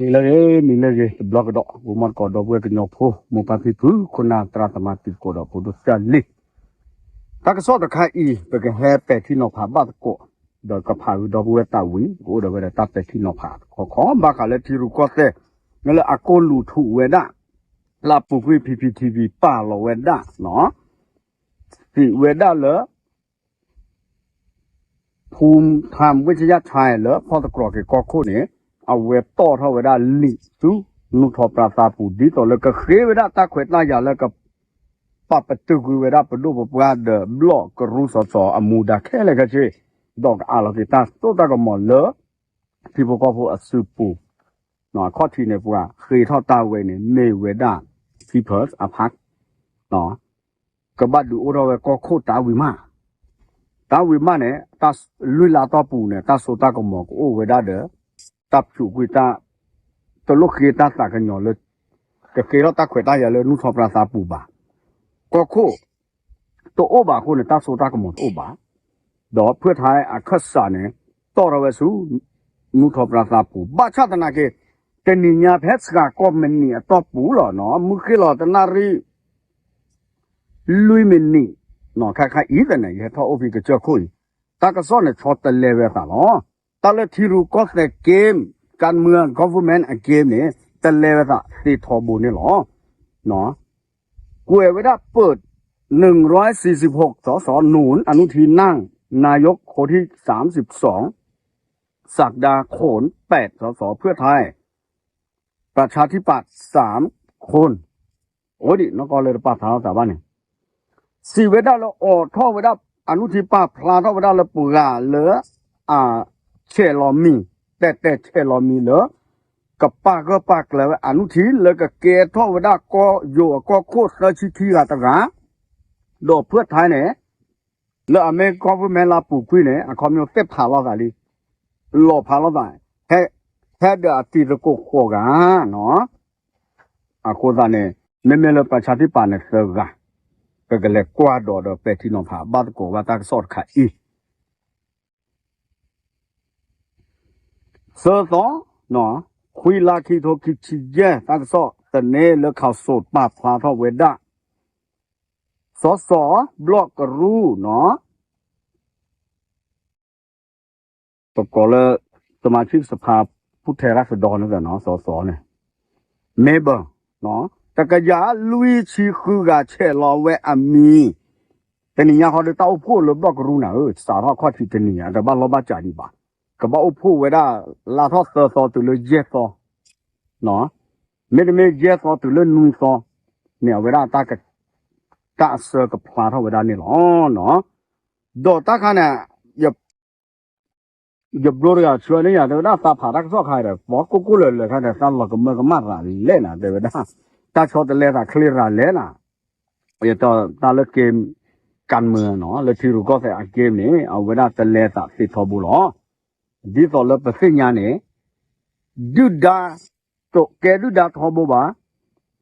နံၤလၢအဂ့ၤ နံၤလၢအဂ့ၤ တဘျီကဒီး ဂီၤမီတကိး ဒီပုၢ်ဝဲၢ်ကညီဖိ မိၢ်ပၢ်ဖံဖု ခိၣ်နၢ်သရၣ်သမါ တံၤသကိးဒီးဖိဒိၣ်စၢ်လံ. တၢ်ကစီၣ်တခါအံၤ ပကဟဲပဲာ်ထံနီၤဖးဘၣ်သကိး ဒီးကဖးဝံၤဒီပုၢ်ဝဲၢ်သးဝံၤ ကအိၣ်ဒီးဝဲဒၣ်တၢ်ပဲာ်ထံနီၤဖးတခီခီ ဘၣ်ဃးလၢထံရူၢ်ကီၢ်သဲး မ့ၢ်လၢအကိၢ်လူၤထူးဝဲဒၣ် လၢအပူၤကွံာ် P P T V ပာ်လီၤဝဲဒၣ်နီၤ စံးဝဲဒၣ်လၢ ဖူထၢမ်ဝ့ၢ်ကယၢ်ထၢၣ်လၢဖီၣ်သတြီၤက့ၤကီၢ်ခိၣ်န့ၣ် အဝဲတီၣ်ထီၣ်ဝဲဒၣ်လံာ်ဆူ နူၢ်ထီၣ်ပြၢသးပူၤ ဒ်သိးလၢကဃ့ဝဲဒၣ်တၢ်ခွဲးတၢ်ယာ်လၢက ပာ်ပတုာ်ကွံာ်ဝဲဒၣ်ပဒိၣ်ပပှၢ်ဒီးဘျီၣ်ကရူၢ်စီၤစီၤ အမူဒါခဲလၢာ်ခဲဆ့ ဒီးကအးလီၤက့ၤတၢ်စိတၢ်ကမီၤလၢ ထံဖိကီၢ်ဖိအစုပူၤ အခီၣ်ထံးန့ၣ် ပှၤဃ့ထီၣ်တၢ်ဝဲန့ၣ် မ့ၢ်ဝဲဒၣ် People's Party ကဘၣ်ဒုးအိၣ်ထီၣ်ဝဲကီၢ်ခိၣ်တၢ်ဝံၤမး, တၢ်ဝံၤမးန့ၣ် တၢ်လွံၢ်လါတီၢ်ပူၤန့ၣ် တၢ်စိတၢ်ကမီၤကအိၣ်ဝဲဒၣ်ဒီး တၢ်ဖျိးကွံာ်တၢ် တလိၣ်ဃ့တၢ်သးကညီၤလၢ ကဃ့ထီၣ်တၢ်ခွဲးတၢ်ယာ်လၢနူၢ်ထီၣ်ပြၢသးပူၤဘၣ်. ကီၢ်ခိၣ် တအိၣ်ဘၣ်အဃိန့ၣ် တၢ်စိတၢ်ကမီၤတအိၣ်ဘၣ်. ဒီးဖုၣ်ထၢၣ်အခၢၣ်စးန့ၣ် တီၣ်ထီၣ်ဝဲဆူ နူၢ်ထီၣ်ပြၢသးပူၤ ဘၣ်ဆၣ်သနာ်က့ တနံၤညါဖဲစှၤကီၢ်မံးနံးအတီၢ်ပူၤလီၤနီၤ မုၢ်ဃ့ၢ်လီၤတနၣ်ရံၣ် လွံၢ်မံးနံး ခါခါအံၤသ့ၣ်န့ၣ် ယဟဲထီၣ်အိၣ်ဖဲကစၢၢ်ခိၣ်အံၤ တၢ်ကစီၣ်န့ၣ် ဆီတလဲဝဲအသးလီၤ. တၢ်လၢထံရူၢ်ကီၢ်သဲး game ကၢၣ်မၢ government အ game န့ၣ် တလဲဝဲသးသ့ထီဘိန့ၣ်လီၤ. ကွဲးဝဲဒၣ်ပၢၢ် နုၢ်ရီစံးစံးဖိၣ် စီၤစီၤ နူၢ် အနုထံနၢ် นายกคนที่สามสิบสอง ศักดาโขน แปด စီၤစီၤ เพื่อไทย ประชาธิปัตย์ สาม คน အိၣ်ဒံး နီၢ်ကီၢ်လၢတပာ်ဖျါထီၣ်သးဘၣ်န့ၣ် စံးဝဲဒၣ်လၢအိးထီၣ်ဝဲဒၣ် အနုထံပာ်ဖျါထီၣ်ဝဲဒၣ်လၢပှၤဂၤလၢ အ ဆဲးလီၤမံၤ တဲတဲဆဲးလီၤမံၤလၢ ကပာ်ဂၢၢ်ပာ်ကျၢၤဝဲအနုထံလၢကကဲထီၣ်ဝဲဒၣ်ကီၢ်ယိၤအကီၢ်ခိၣ်သၢဆံခံဂၤတဂၤ ဒီးဖုၣ်ထၢၣ်န့ၣ် လၢအမ့ၢ် government လၢအပူၤကွံာ်န့ၣ် အခီပညီသ့ၣ်ဖးလိာ်သးလံ လီၤဖးလိာ်သး ဟဲဒီးအတံၤသကိးဃိးဂၤနီၤ အဃိသတးန့ၣ် မ့မ့ၢ်လၢ ประชาธิปัตย์ န့ၣ် သၢဂၤ ပကလဲၤကွၢ်ဒီးဒီးပဲာ်ထံနီၤဖးဘၣ်သကိးဘၣ်တၢ်ကစီၣ်တခါအံၤ သၢသီ ခွံလါခံထိခံဆံယဲၢ် တၢ်ကစီၣ်သန့လၢ ข่าวสด ပာ်ဖျါထီၣ်ဝဲဒၣ် စီၤစီၤ ဘျီၣ်ကရူၢ်နီၤ ပကိးလၢ สมาชิกสภาผู้แทนราษฎร န့ၣ် စီၤစီၤန့ၣ် member တကယၤလွံၢ်ဆံဃုဂၤဆဲးလီၤဝဲအမံၤ တနံၤညါဃီဒီးတၢ်အိၣ်ဖှိၣ်လၢဘျီၣ်ကရူၢ်နၤဧၢ စးထီၣ်ခီၣ်ထံးတနံၤညါ တဘၣ်လီၢ်ဘၣ်စးဒံးဘၣ် ကဘၣ်အိၣ်ဖှိၣ်ဝဲဒၣ် လါထီၣ်သၢသီတုၤလၢယဲၢ်သီ မ့တမ့ၢ်ယဲၢ်သီတုၤလၢနွံသီ န့ၣ်အဝဲဒၣ် တၢ်အဆၢကဖျါထီၣ်ဝဲဒၣ်န့ၣ်လီၤ. ဒီးတၢ်ခါန့ၣ် ယဘျီတဂၤဆှၢန့ၢ်ယၤ တဲဝဲဒၣ်သးဖးတၢ်ကစီၣ်ခါဒီး ပှၤကိၢ်ကိၢ်လၢာ်လၢာ်ခါဒီး သးလီၤကမၢကမၣ်ရၤလဲၣ်နၤ တဲဝဲဒၣ် တၢ်ဆီတလဲသးချ့ရၤလဲၣ်နၤ ယတၢ်လၢ game ကၢ်မၢနီၤ လၢထံရူၢ်ကီၢ်သဲးအ game န့ၣ် အဝဲဒၣ်တလဲသးသ့ထီဘိလီၤ. ဒ်သိးလၢပသ့ၣ်ညါန့ၣ် ဒုၣ်ဒါ တကဲဒုၣ်ဒါထီဘိဘၣ်,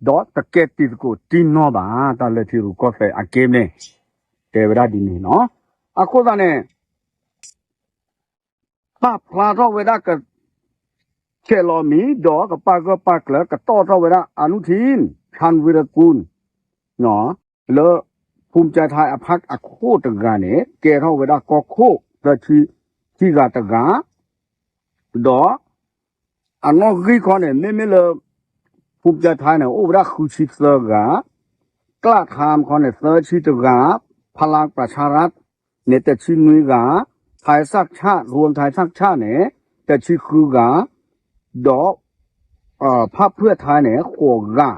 ဒီးတကဲတံၤသကိးတံၢ်နီၢ်ဘၣ်, တၢ်လၢထံရူၢ်ကီၢ်သဲးအ game န့ၣ် တဲဝဲဒၣ်ဒ်န့ၣ်နီၤ. အဃိသတးန့ၣ် ပာ်ဖျါထီၣ်ဝဲဒၣ်က ဆဲးလီၤမံၤ ဒီးကပာ်ဂၢၢ်ပာ်ကျၢၤ ကတီၣ်ထီၣ်ဝဲဒၣ် အနုထံၣ် ชาญวีรกูล လၢ ภูมิใจไทย အ พรรค အခိၣ်တဂၤန့ၣ် ကဲထီၣ်ဝဲဒၣ်ကီၢ်ခိၣ် သၢဆံခံဂၤတဂၤ ဒီး အနီၣ်ဂံၢ်ခီန့ၣ် မ့မ့ၢ်လၢ ภูมิใจไทย န့ၣ် အိၣ်ဝဲဒၣ်ဃုဆံသၢဂၤ, กล้าทำ ခီန့ၣ် သၢဆံတဂၤ, พลังประชารัฐ န့ၣ် တဆံနွံဂၤ, ไทยสร้างชาติ รวมไทยสร้างชาติ န့ၣ် တဆံဃုဂၤ, ဒီး พรรคเพื่อไทย န့ၣ် ဃိးဂၤ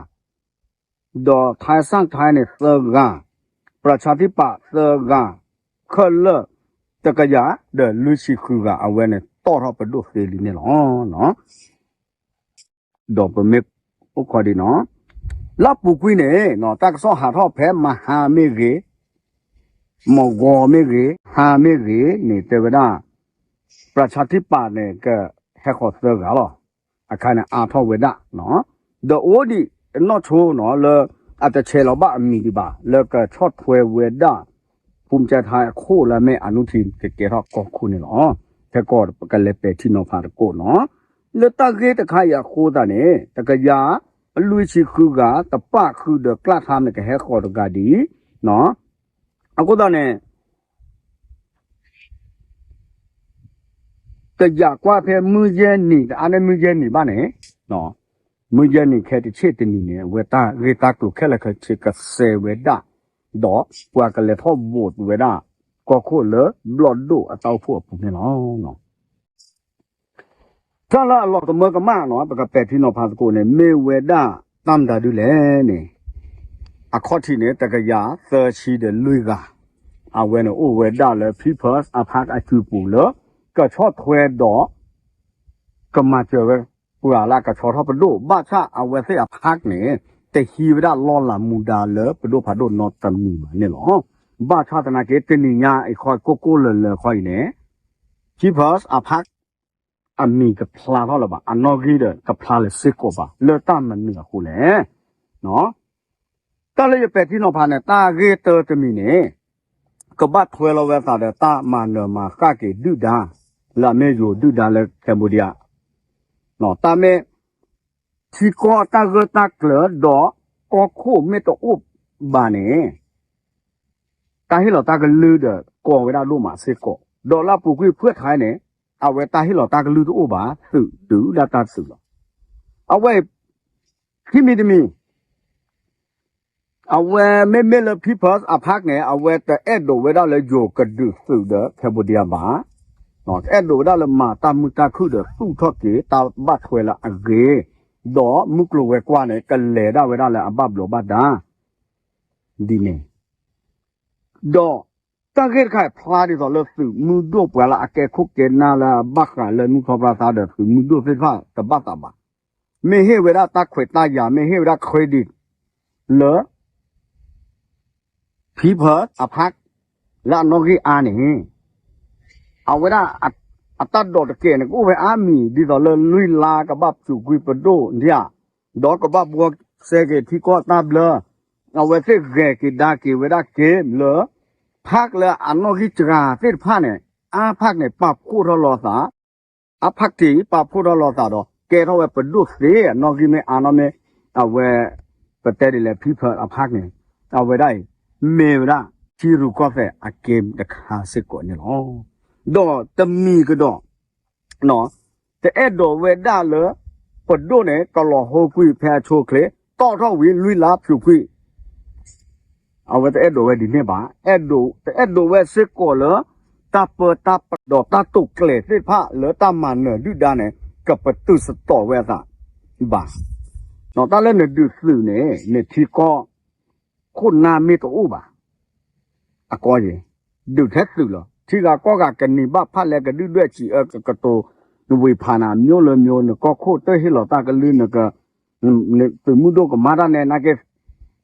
ဒီး ไทยสร้างไทย န့ၣ် သၢဂၤ, ประชาธิปัตย์ သၢဂၤ, ခဲလၢာ် တကယၤ ဒီးလွံၢ်ဆံဃုဂၤ အဝဲန့ၣ် တီၣ်ထီၣ်ပဒိၣ်သ့လံန့ၣ်လီၤ. ဒီးပမ့ၢ်အိၣ်ခိးဒံးနီၤ, လၢပူၤကွံာ်န့ၣ် တၢ်ကစီၣ်ဟးထီၣ်ဖဲမဟါမ့ၢ်ဂ့ၤ, မဂီၤမ့ၢ်ဂ့ၤ, ဟါမ့ၢ်ဂ့ၤန့ၣ် တဲဝဲဒၣ် ประชาธิปัตย์ န့ၣ် ကဟဲဃီၤသၢဂၤလီၤ. အခါန့ၣ်အါထီၣ်ဝဲဒၣ်, ဒီးအိၣ်ဒံးနီၢ်ဆိနီၤ လၢအတဆဲးလီၤဘၣ်အမံၤဒံးဘၣ် လၢကဆီၣ်ထွဲဝဲဒၣ် ภูมิใจไทย အခိၣ်လၢအမ့ၢ် อนุทิน ကကဲထီၣ်ကီၢ်ခိၣ်န့ၣ်လီၤ. ခဲကီၢ်ပကလဲၤပဲာ်ထံနီၤဖးသကိးနီၤ. လၢတၢ်ဂ့ၢ်တခါအံၤအဃိသတးန့ၣ် တကယၤလွံၢ်ဆံဃုဂၤ တပာ်ဃုာ်ဒီးကျၢ်ထါမ့ၢ်ကဟဲဃီၤတဂၤဒ်အံၤ, အဃိသတးန့ၣ် တယာ်ကွၢ်ဖဲမုၢ်ယဲၢ်နံၤ တအါန့ၢ်မုၢ်ယဲၢ်နံၤဘၣ်န့ၣ်, မုၢ်ယဲၢ်နံၤခဲတဆ့ၣ်တနံၤန့ၣ် အဝဲတၢ်ဂ့ၢ်တၢ်ကျိၤခဲလၢာ်ခဲဆ့ကစဲးဝဲဒၣ်, ဒီးပှၤကလဲၤထီၣ် vote ဝဲဒၣ် ကီၢ်ခိၣ်လၢဘျီၣ်ဒိၣ်အတၢ်အိၣ်ဖှိၣ်အပူၤန့ၣ်လီၤ. တၢ်လၢအလီၤကမၢကမၣ်နီၤ ပကပဲာ်ထံနီၤဖးသကိးန့ၣ် မ့ၢ်ဝဲဒၣ်တၢ်မတၤဒုလဲၣ်န့ၣ်, အခီၣ်ထံးန့ၣ် တကယၤသၢဆံဒီးလွံၢ်ဂၤ, အဝဲန့ၣ်အိၣ်ဝဲဒၣ်လၢ People's အ park အစုပူၤလၢ ကဆီၣ်ထွဲဒီး ကမၤစၢၤဝဲ ပှၤလၢအကဆီထီၣ်ပဒိၣ် ဘၣ်ဆၣ်အဝဲသ့ၣ်အ park န့ၣ် တဟံးဝဲဒၣ်လီၢ်လၤမူဒါလၢပဒိၣ်ဖးဒိၣ်နီတမံၤဘၣ်န့ၣ်လီၤ. ဘၣ်ဆၣ်သနာ်က့ တနံၤညါအံၤခီကိၣ်ကိၣ်လၢၤလၢၤခီအံၤန့ၣ် People's အ park အမံၤတဖျါထီၣ်လၢၤဘၣ်, အနီၣ်ဂံၢ်ဒီးတဖျါလၢၤစ့ၢ်ကီးဘၣ်, လၢတၢ်မနုၤအဃိလဲၣ်. တၢ်လၢယပဲာ်ထံနီၤဖးန့ၣ် တၢ်ဂ့ၢ်တၢတမံၤန့ၣ် ကဘၣ်ထွဲလီၤဝဲသးဒီးတၢ်မၤနၢၤမၤဃၣ်က့ၤဒုၣ်ဒါ လၢအမ့ၢ်ယိၤဒုၣ်ဒါလၢ Cambodia, တၢ်မ့ၢ် ထံကီၢ်တၢ်ဂၢၢ်တၢ်ကျၢၤဒီးကီၢ်ခိၣ်မ့ၢ်တအိၣ်ဘၣ်န့ၣ် တၢ်ဟ့ၣ်လီၤတၢ်ကလုၢ်ဒီးကီဝဲဒၣ်ဒိၣ်မးစ့ၢ်ကီး, ဒီးလၢအပူၤကွံာ်ဖုၣ်ထါန့ၣ် အဝဲတၢ်ဟ့ၣ်လီၤတၢ်ကလုၢ်တအိၣ်ဘၣ်, သုးဒုးဒၣ်တၢ်သုးလီၤ. အဝဲ ခံမံၤတမံၤ အဝဲမ့မ့ၢ်လၢ People's အ park န့ၣ် အဝဲတအဲၣ်ဒိးဝဲဒၣ်လၢယိၤကဒုးသုးဒီး Cambodia ဘၣ်, တအဲၣ်ဒိးဝဲဒၣ်လၢမၤတၢ်မုာ်တၢ်ခုၣ်ဒီးသူၣ်ထီၣ်က့ၤတၢ်ဘၣ်ထွဲလၢအဂ့ၤ, ဒီးမုၢ်ကျိၤဝဲၤကွာ်န့ၣ် ကလဲၤဒၣ်ဝဲဒၣ်လၢအဘၣ်ဘျီးဘၣ်ဒါ ဒ်န့ၣ် ဒီးတၢ်ဂ့ၢ်တခါအံၤဖျါဒ်သိးလၢသုးမုၢ်ဒိၣ်ပှၤလၢအကဲခိၣ်ကဲနၢ်လၢအဘၣ်ဃးလၢနူၢ်ထီၣ်ပြၢသါဒီး သုးမုၢ်ဒိၣ်သ့ၣ်တဖၣ်တဘၣ်သးဘၣ်, မ့ၢ်ဟ့ၣ်ဝဲဒၣ်တၢ်ခွဲးတၢ်ယာ် မ့ၢ်ဟ့ၣ်ဝဲဒၣ် credit လၢ People's အ park လၢအနီၣ်ဂံၢ်အါန့ၣ် အဝဲဒၣ်အတၢ်ဒိးတကဲးန့ၣ် ကအိၣ်ဝဲအါမံၤ ဒ်သိးလၢလွံၢ်လါကဘၣ်ပျူၤကွံာ်ပဒိၣ်ဒၣ်, ဒီးကဘၣ်ဘှီစဲက့ၤထံကီၢ်တၢ်ဘျၢ, အဝဲသ့ၣ်ဂဲၤက့ၤဒါက့ၤဝဲဒၣ်က့ၤလၢ park လၢအနီၣ်ဂံၢ်စှၤသ့ၣ်တဖၣ်န့ၣ် အါ park န့ၣ် ပာ်ဖှိၣ်ထီၣ်လိာ်သး အ park တံၢ်ပာ်ဖှိၣ်ထီၣ်လိာ်သးဒီး ကဲထီၣ်ဝဲပဒိၣ်သ့ အနီၣ်ဂံၢ်မ့ၢ်အါနီၣ်မ့ၢ် အဝဲ ပတဲဒ်လဲၣ် People's အ park န့ၣ် အဝဲဒၣ်အံၤ မ့ၢ်ဝဲဒၣ် ထံရူၢ်ကီၢ်သဲးအ game တခါစ့ၢ်ကီးန့ၣ်လီၤ. ဒီးတမံၤကဒီး တအဲၣ်ဒိးဝဲဒၣ်လၢ ပဒိၣ်န့ၣ် ကလီၤဟိကွံာ်ဖဲအဆိအချ့ တီၣ်ထီၣ်ဝံၤလွံၢ်လါဖျိးကွံာ် အဝဲတအဲၣ်ဒိးဝဲဒ်န့ၣ်ဘၣ်, တအဲၣ်ဒိးဝဲစ့ၢ်ကီးလၢ တၢ်ပၢတၢ်ပြးဒီးတၢ်တိာ်ကျဲၤသ့ၣ်တဖၣ်လၢတၢ်မၤနၢၤဒုၣ်ဒါန့ၣ် ကပတုာ်စတီးဝဲအသးဘၣ်. တၢ်လၢနဒုးသုးန့ၣ် နထံကီၢ်ခိၣ်နၢ်မ့ၢ်တအိၣ်ဘၣ် အကီယဲၢ် ဒုးထဲသုးလီၤ. ထံဂၤကီၢ်ဂၤကန့ၢ်ဘၣ်ဖးလဲၢ်ကဒုၣ်ဒွဲၣ်စံးအၢကကတိၤ နဝ့ၤဖးနၤ မျိုးလၢမျိုး နကီၢ်ခိၣ်တဟ့ၣ်လီၤတၢ်ကလုၢ် နက သုးမုၢ်ဒိၣ်ကမၤတၢ်နဲၣ်နာ်က့ ဒ်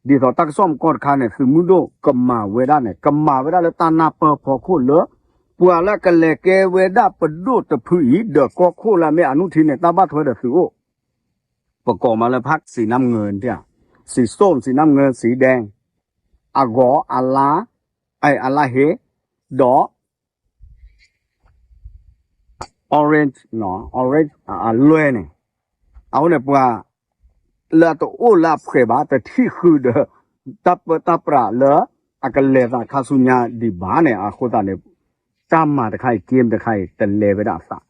သိးတၢ်ကစီၣ်မကီၢ်တခါန့ၣ် သုးမုၢ်ဒိၣ်ကမၤဝဲဒၣ်န့ၣ် ကမၤဝဲဒၣ်လၢတၢ်နၢ်ပၢၢ်ဖီခိၣ်လၢ ပှၤလၢကလဲၤကဲဝဲဒၣ်ပဒိၣ်တဖုအံၤ ဒီးကီၢ်ခိၣ်လၢအမ့ၢ်အနုၢ်ထံန့ၣ် တၢ်ဘၣ်ထွဲဒီးသုးအိၣ် ပကိးမးလၢ ဖး စံးနၢ်မငၢၢ် စံးစိၣ် စံးနၢ်မငၢၢ် စံးဒဲ အဂီၤ အလါ အလါဟ့ ဒီး orange, orange အလွဲၢ်န့ၣ် အဃိန့ၣ် ပှၤလၢအတအိၣ်လၢအဖှဲးဘၣ် တထံၣ်ဃုာ်ဒီး တၢ်ပၢတၢ်ပြးလၢအကလဲၤသးခါဆူညါဒံးဘၣ်န့ၣ် အဃိသတးန့ၣ် တၢ်မၤတခါအံၤ game တခါအံၤ တလဲၤဝဲဒၣ်အသး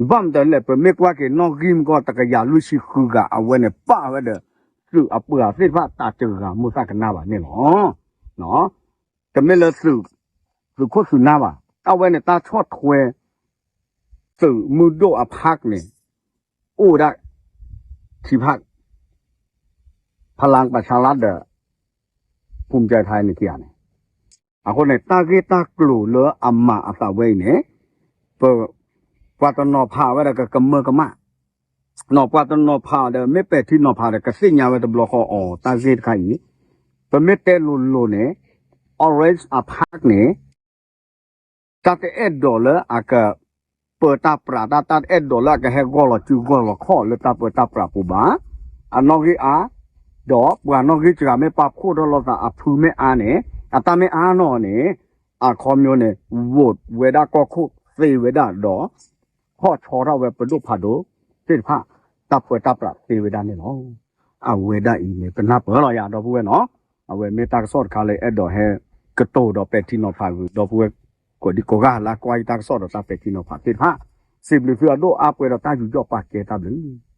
ဘၣ်မနုၤလဲၣ် ပမ့ၢ်ကွၢ်က့ၤနီၣ်ဂံၢ်မ့ၢ်ကီၢ် တကယၤလွံၢ်ဆံဃုဂၤ အဝဲန့ၣ်ပာ်ဝဲဒီး သုးအပှၤသ့ၣ်တဖၣ်တၢ်တဂၤမိၢ်သၣ်ကနါဘၣ်န့ၣ်လီၤ. တမ့ၢ်လၢ သုးခိၣ်သုးနၢ်ဘၣ်. အဝဲန့ၣ်တၢ်ဆီၣ်ထွဲ သုးမုၢ်ဒိၣ်အ park န့ၣ် အိၣ်ဝဲဒၣ် ခံ park, ဖလၢ်ပၢၢ်ဆါလါဒီး ภูมิใจไทย န့ၣ်ခံဂၤန့ၣ်. အဃိန့ၣ် တၢ်ဂ့ၢ်တၢ်ကျိၤလၢအမၤအသးဝဲအံၤန့ၣ် ပ ပှၤတနီၤဖးဝဲဒၣ်ကကမၢကမၣ် ပှၤတနီၤဖးဒီး မ့ၢ်ပဲာ်ထံနီၤဖးဒီး ကသ့ၣ်ညါဝဲတဘျီဃီအီၤ တၢ်ဂ့ၢ်တခါအံၤ ပမ့ၢ်တဲလိၤလိၤန့ၣ် orange အ park န့ၣ် တၢ်တအဲၣ်ဒိးလၢအက ပၢတၢ်ပြးတၢ် တၢ်တအဲၣ်ဒိးလၢအကဟဲဂီၢ်လီၤစုဂီၢ်လီၤခီၣ်လၢတၢ်ပၢတၢ်ပြးပူၤဘၣ်. အနီၣ်ဂံၢ်အါ ဒီးပှၤနီၣ်ဂံၢ်စှၤမ့ၢ်ပာ်ဖှိၣ်ထီၣ်လိာ်သးအဖုမ့ၢ်အါန့ၣ် အတၢ်မ့ၢ်အါနီၢ်န့ၣ် အခီပညီန့ၣ် vote ဝဲဒၣ်ကီၢ်ခိၣ်သ့ဝဲဒၣ်ဒီး ဟီၣ်ဆီထီၣ်ဝဲပဒိၣ်ဖးဒိၣ် သ့ၣ်တဖၣ် တၢ်ပၢတၢ်ပြးသ့ဝဲဒၣ်န့ၣ်လီၤ. အဝဲဒၣ်အံၤန့ၣ် ပနၢ်ပၢၢ်လီၤယၤ ဒီပုၢ်ဝဲၢ်နီၤ, အဝဲမ့ၢ်တၢ်ကစီၣ်တခါလၢအဲၣ်ဒိးဟဲကတိၤဒီးပဲာ်ထံနီၤဖးဂ့ၤ ဒီပုၢ်ဝဲၢ်ကိးဒံကိးဂၤလၢကွၢ်ယတၢ်ကစီၣ်ဒီးတၢ်ပဲာ်ထံနီၤဖးသ့ၣ်တဖၣ်, စံးဘျုးသုအဒိၣ်အါပှဲၤဒီးတၢ်ယူးယီၣ်ပာ်ကဲတၢ်ဘျုး